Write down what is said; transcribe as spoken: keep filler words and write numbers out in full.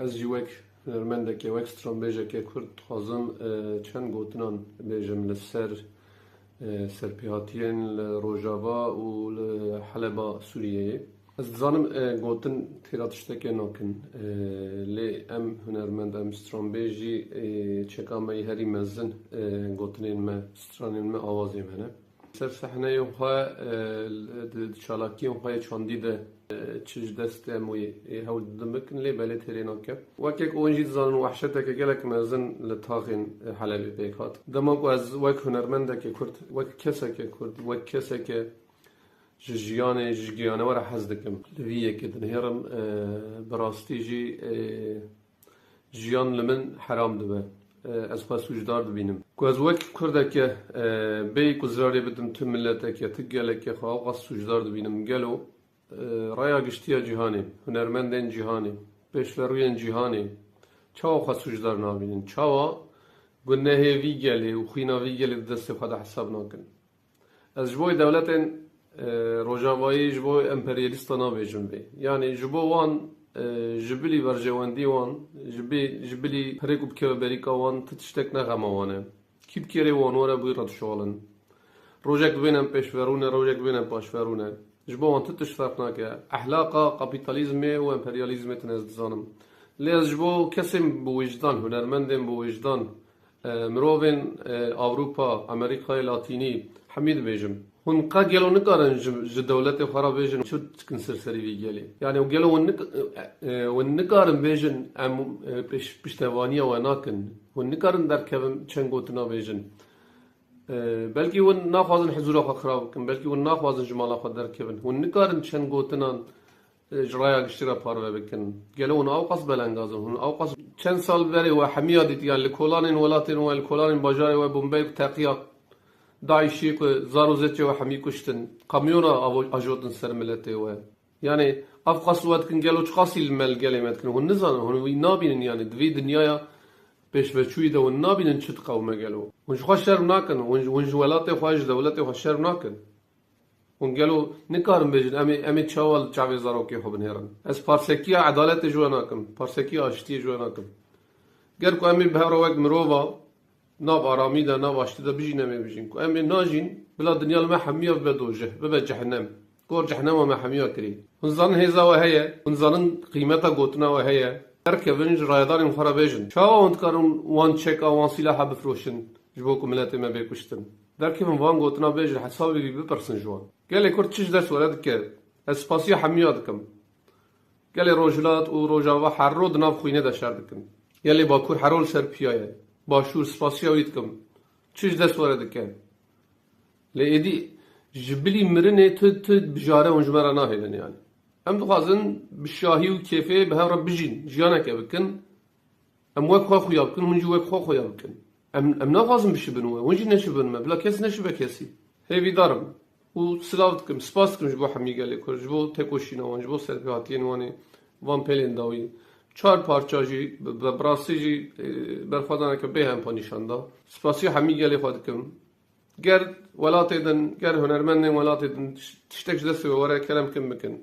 Ez jî wek hunermendekê, wek stranbêjekê Kurd dixwazim, e, çend gotinan bêjim li ser, e, serpêhatiyên li Rojava û li Heleba Sûriyeyê. Ez dizanim, e, gotin têra tiştekê nakin. E, lê em hunermend, em stranbêj jî, e, çeka me yî herî mezin, e, gotinên me, stranên me, awazê me ne. Ser sehneyên xwe, e, di, di çalakiyên xwe yê çandî de, e, çi ji dest em wê, e, hewl didin bikin, lê belê têrê nake. Wekek wan jî dizanin wehşeteke gelek mezin li taxên, e, Helebê pêk hat. Dema ku ez wek hunermendeke Kurd, wek keseke Kurd, wek keseke ji jiyanê, ji giyanewera hez dikim, li vî yekê dinihêrim, e, bi rastî jî, e, jiyan li min heram dibe. E, ez xwe sûcdar dibînim. Ku ez wek Kurdeke, e, bêyî ku zirarê bidim tu mileteke, tu geleke xwe ewqas sûcdar dibînim. Gelo, e, raya giştî ya cîhanê, hunermendên cîhanê, pêşverûyên cîhanê çawa xwe sûcdar nabînin? Çawa gunehê vî gelê û xwîna vî gelê di destê xwe de hesab nakin? Ez ji bo dewletên, e, Rojavayî, ji bo emperyalîsta nabêjim vê. Yanî ji bo wan, e, ji bilî berjewendî wan, ji bê-, ji bilî pirêk û bikeve berîka wan, ti tiştek ne xema wan e. Kî dikerê wan were bûyî re dişuxulin. Rojek dibêne em pêşverû ne, rojek dibêne em paşverû ne. Ji bo wan ti tişt ferq nake. Ehlaqa kapîtalîzmê û emperyalîzmê tune ez dizanim. Lê ez ji bo kesên bi wijdan, hunermendên bi wijdan, e, mirovên, e, Ewropa, Amerîkayê Latînî, hemî dibêjim. Hûn qe gelo nikarin ji, ji dewletê xwe re bêjin çi dikin ser serî vî gelê? Yanî gelo hûn nik-, e, e, hûn nikarin bêjin em, e, pêş-, piştevaniya we nakin? Hûn nikarin derkevin çend gotina bêjin? E, belkî hûn naxwazin hizûra xwe xirab bikin, belkî hûn naxwazin ji mala xwe derkevin. Hûn nikarin çend gotinan e, ji raya giştî re parve bikin. Gelo hûn ewqas belengaz in, hûn ewqas çend sal berê we hemiya dîtiyan li kolanên welatên we, li kolanên bajarê we bombeyek teqiya DAIŞê ku zar û zeçê we hemî kuştin, kamyona avo-, ajotin ser miletê we. Yanî ewqas we dikin, gelo çiqasî li me, li gelê me dikin? Hûn nizanin, hûn wî nabînin, yanî di vî dinyaya pêşveçûyî de hûn nabînin çi diqewime gelo? Hûn ji xwe şerm nakin, hûn, hûn ji welatê xwe, ji dewletê xwe şerm nakin? Hûn gelo nikarin bêjin, em ê, em ê çawa li çavê zarokê xwe binêrin? Ez parsekiya edaletê ji we nakim, parsekiya aştiyê ji we nakim. Ger ku em ê bi hev re wek mirova nav aramî de, nav aştî de bijîn, em ê bijîn. Ku em ê najîn, bila dinya li me hemiya bibe dojeh, bibe cehennem. Gor cehnema me hemiya kirî. Hûn zanin hêza we heye, hûn zanin qîmeta gotina we heye. Derkevin ji rayedarên xwe re bêjin. Çawa hûn dikarin wan çeka, wan sîlaha bifroşin, ji bo ku miletê me bê kuştin? Derkevin van gotina bêjin, hesabê vî bipirsin ji wan. Gelê Kurd çi ji dest were dike? Ez spasiya hemiya dikim. Gelê Rojhilat û Rojava her ro di nav xwînê de şer dikin. Gelê Bakur her ro li ser piya ye. Başûr spasiya wî dikim. Çi ji dest were dike? Lê êdî ji bilî mirinê tu, tu bijare hûn ji me re nahêlin yanî. Em dixwazin bi şahî û kêfê bi hev re bijîn, jiyaneke bikin. Em wek xwe xuya bikin, hûn jî wek xwe xuya bikin. Em, em naxwazin bişibin we, hûn jî neşibin me, bila kes neşibe kesî. Hêvîdar im û silav dikim, spas dikim ji bo hemî gelê Kurd, ji bo têkoşîna wan, ji bo serpêhatiyên wan ê van pêlên dawî. Çar parça jî, bi, bi, bi rastî jî, e, berxwedaneke bêhempa nîşan da. Spasiya hemî gelê xwe dikim. Ger welatê din, ger hunermendên welatê din tiş-, tiştek ji destê we were, kerem kin bikin.